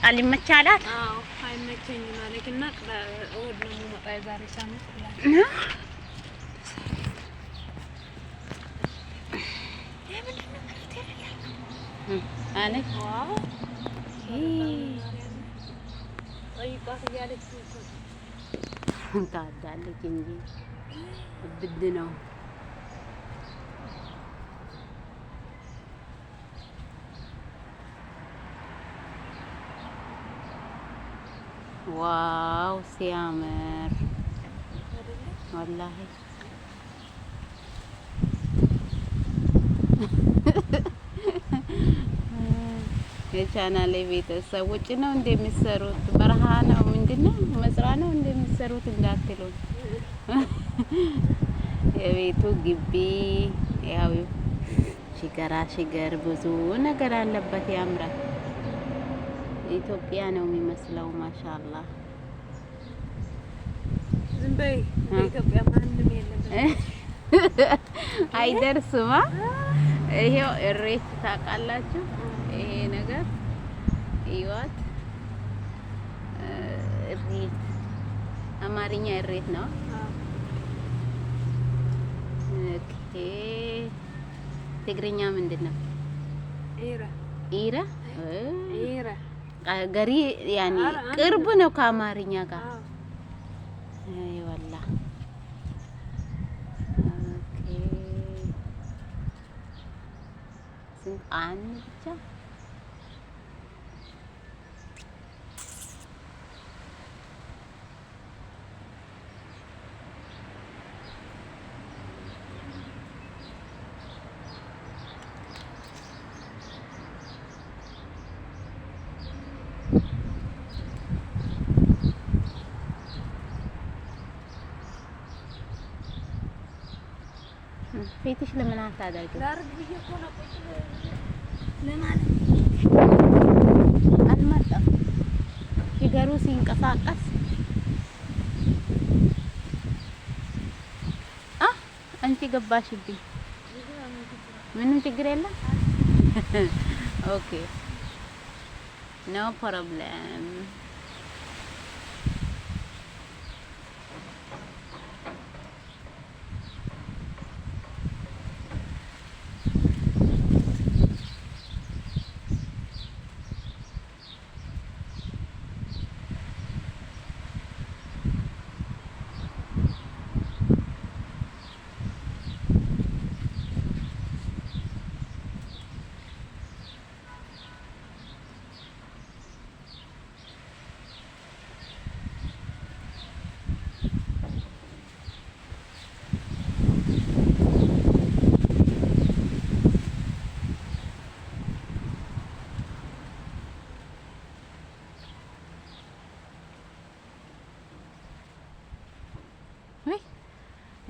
አልመች አላት። አዎ አይመቸኝም አለች እና እሑድ ነው የምመጣው የዛሬ ሳምንት ብላለች። አለች ጠይቋት እያለች ታዳለች እንጂ ብድ ነው። Wow ሲያምር ወላሂ የቻናሌ ቤተሰብ ውጭ ነው እንደሚሰሩት፣ በረሃ ነው ምንድነው መጽራ ነው እንደሚሰሩት እንዳትሉ። የቤቱ ግቢ ያው ሽገራ ሽገር ብዙ ነገር አለበት፣ ያምራል። ኢትዮጵያ ነው የሚመስለው። ማሻአላህ ዝም በይ። በኢትዮጵያ ማንም የለም አይደርስማ። ይሄው እሬት ታውቃላችሁ። ይሄ ነገር እዩዋት፣ እሬት አማርኛ እሬት ነው። Okay ትግርኛ ምንድን ነው? ኢራ ኢራ ኢራ ገሪ ያኒ ቅርብ ነው ከአማርኛ ጋር። ወላ okay ስንት አንድ ብቻ ፊትሽ ለምን አታደርጊም? ላርግ ብዬ እኮ ነው ቁጭ ለማለት አልመጣም። ፊገሩ ሲንቀሳቀስ አንቺ ገባሽብኝ። ምንም ችግር የለም። Okay, no problem።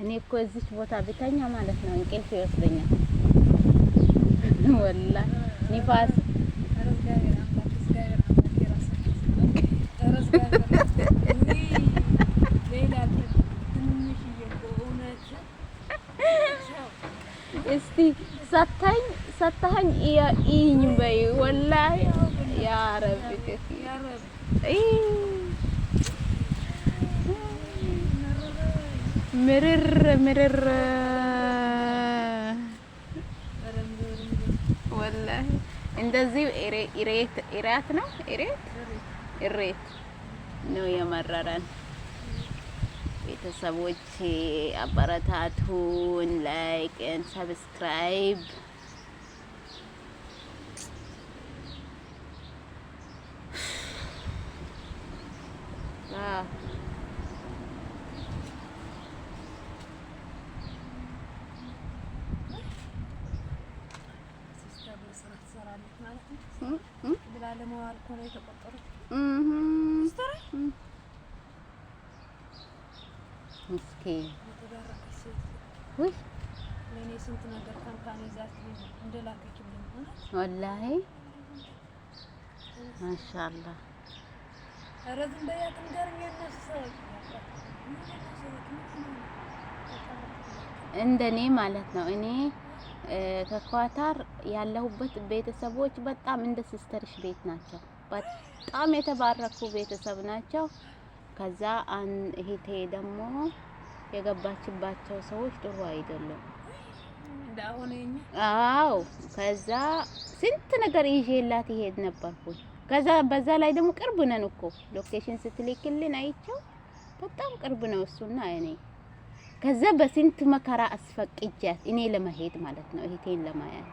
እኔ እኮ እዚች ቦታ ብተኛ ማለት ነው እንቅልፍ ይወስደኛል። ወላሂ ንፋስ እስቲ ሰታኝ ሰታኝ እይኝ በይ ወላሂ ያ ረቢ ምርር ምርር ወላሂ እንደዚህ እሬት እራት ነው እሬት እሬት ነው የመረረን። ቤተሰቦች አበረታቱን፣ like and subscribe። ለመዋል እኮ ነው የተቆጠሩት። ምስኪን የተባረከች ሴት ውይ ለእኔ ስንት ነገር company ይዛት እንደላከችልኝ እውነት ወላሂ ማሻአላህ። ኧረ ዝም በይ አትንገሪኝ። የእነሱ ሰዎች ምንድን ነው ሰዎች ምንድን ነው? እንደኔ ማለት ነው። እኔ ከኳታር ያለሁበት ቤተሰቦች በጣም እንደ sister ሽ ቤት ናቸው። በጣም የተባረኩ ቤተሰብ ናቸው። ከዛ እህቴ ደግሞ የገባችባቸው ሰዎች ጥሩ አይደለም። አዎ ከዛ ስንት ነገር ይዤላት ይሄድ ነበርኩኝ። ከዛ በዛ ላይ ደግሞ ቅርብ ነን እኮ location ስትልክልን አይቼው በጣም ቅርብ ነው እሱና እኔ። ከዛ በስንት መከራ አስፈቅጃት እኔ ለመሄድ ማለት ነው እህቴን ለማየት።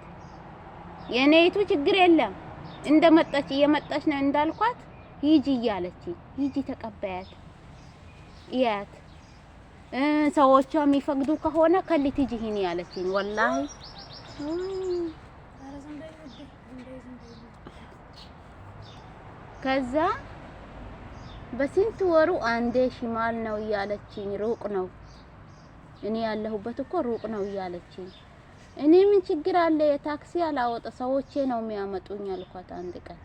የኔቱ ችግር የለም እንደመጣች እየመጣች ነው እንዳልኳት ሂጂ እያለች ሂጂ ተቀበያት እያት ሰዎቿ የሚፈቅዱ ከሆነ ከልት ሂጂ ይሄን ያለችኝ ወላሂ። ከዛ በስንት ወሩ አንዴ ሽማል ነው እያለችኝ፣ ሩቅ ነው እኔ ያለሁበት እኮ ሩቅ ነው እያለችኝ፣ እኔ ምን ችግር አለ የታክሲ አላወጣ ሰዎቼ ነው የሚያመጡኝ አልኳት። አንድ ቀን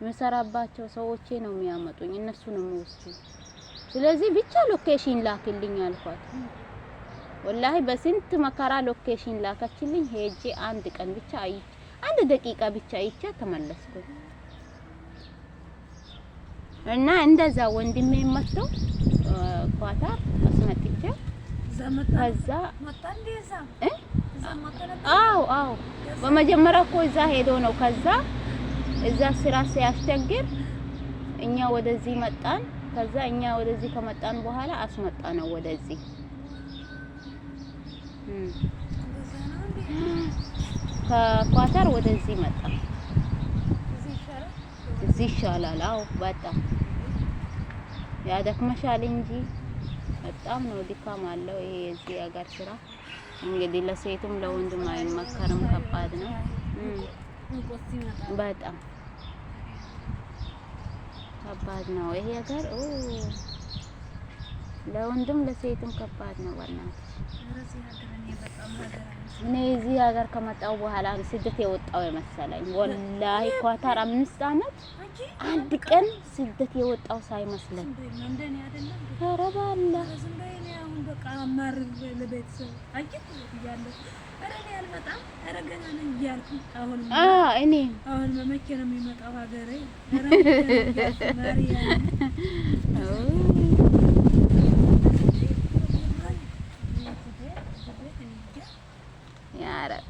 የምሰራባቸው ሰዎቼ ነው የሚያመጡኝ፣ እነሱ ነው የሚወስዱኝ። ስለዚህ ብቻ location ላክልኝ አልኳት። ወላሂ በስንት መከራ location ላከችልኝ። ሄጄ አንድ ቀን ብቻ አይቼ አንድ ደቂቃ ብቻ አይቼ ተመለስኩኝ። እና እንደዛ ወንድሜ መጥቶ ኳታር አስመጥቼ ከዛ አዎ አዎ በመጀመሪያ እኮ እዛ ሄዶ ነው። ከዛ እዛ ስራ ሲያስቸግር እኛ ወደዚህ መጣን። ከዛ እኛ ወደዚህ ከመጣን በኋላ አስመጣ ነው ወደዚህ ከኳታር ወደዚህ መጣ። እዚህ ይሻላል። አዎ በጣም ያደክመሻል እንጂ በጣም ነው ድካም አለው። ይሄ የዚህ ሀገር ስራ እንግዲህ ለሴቱም ለወንዱም አይመከርም፣ ከባድ ነው በጣም ከባድ ነው ይሄ ሀገር ለወንድም ለሴቱም ከባድ ነው። በእናትሽ እኔ እዚህ ሀገር ከመጣሁ በኋላ ስደት የወጣው የመሰለኝ ወላሂ ኳታር 5 አመት አንድ ቀን ስደት የወጣው ሳይመስለኝ። ኧረ ባላ እኔ አሁን መቼ ነው የሚመጣው ሀገሬ? ያ ረቢ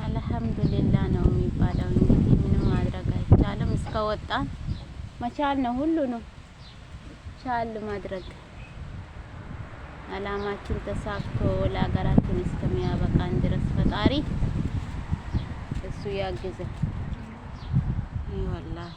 አልሐምዱሊላህ ነው የሚባለው። እንግዲህ ምንም ማድረግ አይቻልም። እስከወጣን መቻል ነው ሁሉንም ቻል ማድረግ። አላማችን ተሳክቶ ለሀገራችን እስከሚያበቃን ድረስ ፈጣሪ እሱ ያግዘን። ወላሂ።